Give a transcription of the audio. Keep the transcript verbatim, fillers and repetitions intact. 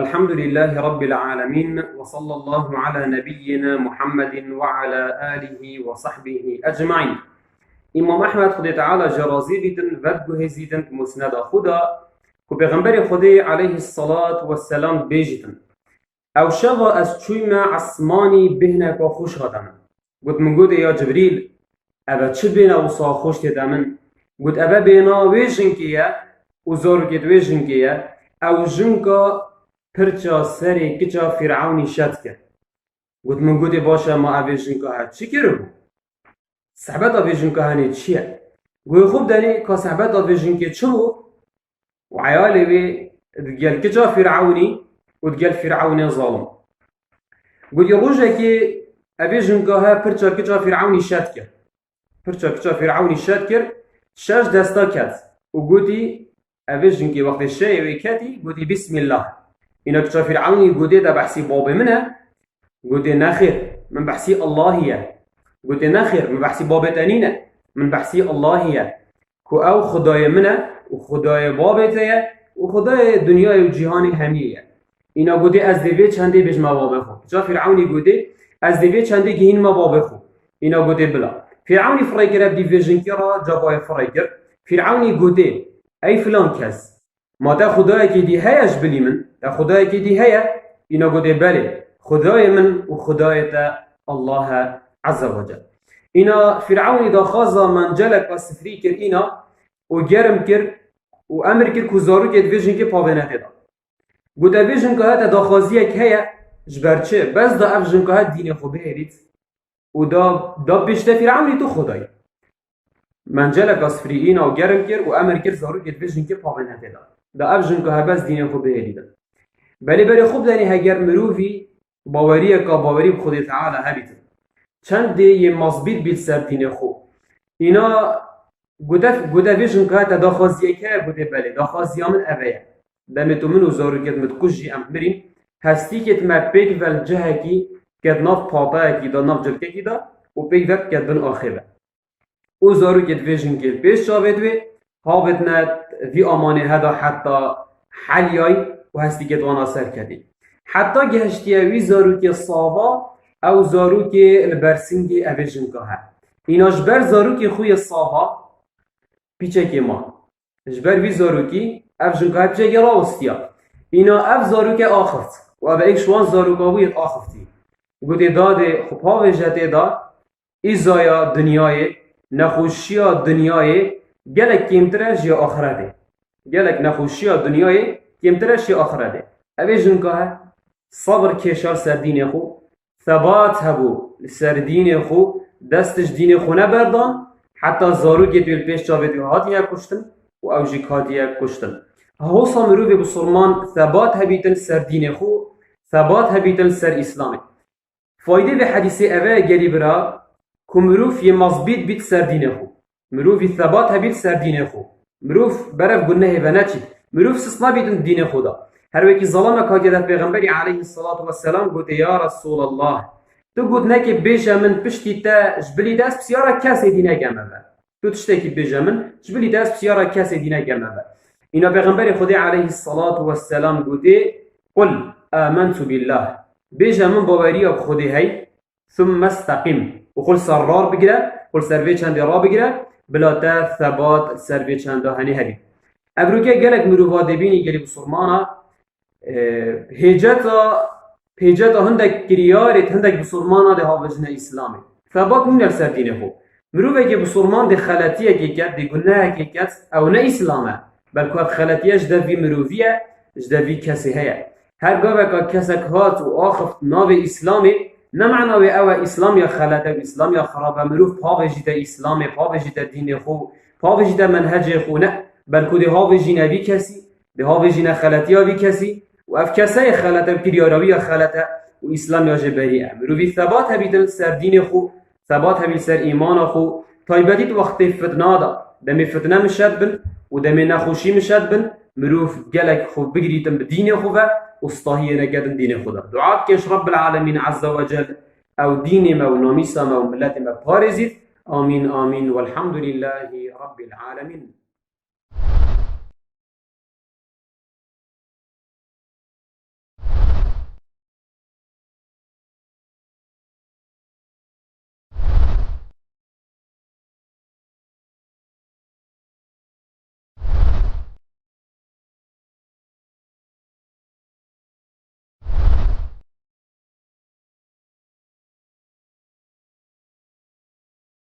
الحمد لله رب العالمين، وصلى الله على نبينا محمد وعلى آله وصحبه أجمعين. Îmam Ehmed, Xwedê Teala jê razî bîtin, vedguhêzîtin di musneda xwe de ku Pêxemberê Xwedê aleyhisselat vesselam bêjîtin: Ew şeva ez çûyme esmanî bêhneka xweş hate min. Got, min gotê, ya Cibrîl, eve çi bêhna wisa xweş tê de min? Got, eve bêhna wê jinkê ye û zarokê di wê jinkê ye. Ew jinka pirça serê kiça Fîrewnî şet kir. Got, min gotê, baş e, ma evê jinka he çi kiribû? Sehbeta vê jinka henê çi ye? Guhê xwe bidenê ka sehbeta vê jinkê çi bû? Û eyalê wê digel kiça Fîrewnî û digel Fîrewnê zalim. Gotî, rojekê evê jinka he pirça kiça Fîrewnî şet kir. Pirça kiça Fîrewnî şet kir, şeş desta ket û gotî, evê jinkê wextê şeyê wê ketî, gotî, Bismillah. Îna kiça Fîrewnî gotê, te behsî babê min e? Gotê, nexêr, min behsî Allahî ye. Gotê, nexêr, min behsî babê te nîne, min behsî Allahî ye. Ku ew Xwedayê min e û Xwedayê babê te ye û Xwedayê dinyayê û cîhanê hemiyê ye. Îna gotê, ez dê vê çendê bêjme babê xwe. Kiça Fîrewnî gotê, ez dê vê çendê gihînme babê xwe. Îna gotê, bila. Fîrewnî firê kir, ev dî vê jinkê re cavayê firê kir. Fîrewnî gotê, ey filan kes, ma te xwedayekî dî heye ji bilî min? Te xwedayekî dî heye? Îna gotê, belê, xwedayê min û xwedayê te Allah e Azze ve Cel. Îna Fîrewnî daxwaza menceleka sifrî kir îna û germ kir û emir kir ku zarokê di vê jinkê pavê nete de. Got, ev vê jinka he te daxwaziyek heye? Ji ber çi? Bes da ev jinka he dînê xwe bihêlît û da, da pêş te Fîrewnî tu xwedayî. Menceleka sifrî îna û germ kir û emir kir zarokê di vê jinkê pavê nete de. Da ev jinka he bes dînê xwe bihêlîtin. Belê berê xwe bidenê, heger mirovî baweriyeka bawerî bi Xwedê Teala hebîtin, çendê yê mezbît bît ser dînê xwe. Îna gote, gote vê jinka te daxwaziyek heye? Gote belê, daxwaziya min eve ye. Demê tu min û zarokêt min dikujî, em mirîn, hestîkêt me pêk ve li cihekî ket nav patayekî de, nav cilkekî de û pêk ve ket bin axê ve. Û zarokêt vê jinkê li pêş çavêt wê, havêt ne vî amanê heda heta heliyay û hestîkêt wana ser ketî. Heta gehiştiye wî zarokê sava, ew zarokê li ber singê evê jinka he. Îna ji ber zarokê xwe yê sava pîçekê ma. Ji ber vî zarokî ev jinka he pîçekê rawistiya. Îna ev zaroke axift û ev êk ji wan zaroka wî yê axiftî. Gotê, dadê xwe pavêje tê de, îzaya dinyayê, nexweşiya dinyayê gelek kêmtir e ji ya axiretê. Gelek nexweşiya dinyayê kêmtir e ji ya axiretê. Evê jinka he sebir kêşa li ser dînê xwe, sebat hebû li ser dînê xwe, dest ji dînê xwe neberdan, heta zarokêt wê li pêş çavêt wê hatine kuştin û ew jî hatiye kuştin. Hosa mirovê bisurman sebat hebîtin li ser dînê xwe, sebat hebîtin li ser Îslamê. Faydê vê hedîsê ev e, gelî bira, ku mirov yê mezbît bît ser dînê xwe. Mirovî sebat hebît ser dînê xwe. Mirov berev gunehê ve neçît. Mirov sis nebît di dînê xwe de. Her wekî zalamek hatiye dev Pêxemberî aleyhisselatu vesselam gotê, ya Resulallah, tu got nekê bêje min piştî te ji bilî te ez pisyara kesê dî neke me ve. Tu tiştekî bêje min, ji bilî te ez pisyara kesê dî neke me ve. Îna Pêxemberê Xwedê aleyhisselatu vesselam gotê, Qul amentu billah. Bêje min baweriya bi Xwedê hey, thumme steqîm. Û xwe li ser rar bigire, xwe li ser vê çendê rabigire, bila te sebat li ser vê çenda henê hebî. Evroke gelek mirova dê bînî gelî bisurmana, e, hêceta, hêceta hindek kiryarê, hindek bisurmana dê havêjine Îslamê. Sebat nîne li ser dînê xwe. Mirovekê bisurman dê xeletiyekê ket, dê gunehekê ket, ew ne Îslam e. Belku ev xeletiye ji dev vî mirovî ye, ji dev vî kesê heye. Her gaveka kesek hat û axift navê Îslamê, ne mena wê ew e Îslam ya xelet e û Îslam ya xirab e. Mirov pavêjîte Îslamê, pavêjîte dînê xwe, pavêjîte menhecê xwe, ne. Belku dê havêjîne vî kesî, dê havêjîne xeletiya vî kesî û ev kese yê xelet e û kiryara wî ya xelet e û Îslam ya jê berî e. Mirovî sebat hebîtin li ser dînê xwe, sebat hebî li ser îmana xwe, taybetî di wextê fitna de, demê fitne mişet bin û demê nexweşî mişet bin, mirov gelek xwe bigirîtin bi dînê xwe ve û stahiyê nekedin dînê xwe de. Dua bikin ji Rabbil Alemîn Azze ve Cel, ew dînê me û namîsa me û miletê me parêzît. Amîn, amîn. Welhamdulîllahî Rabbil Alemîn.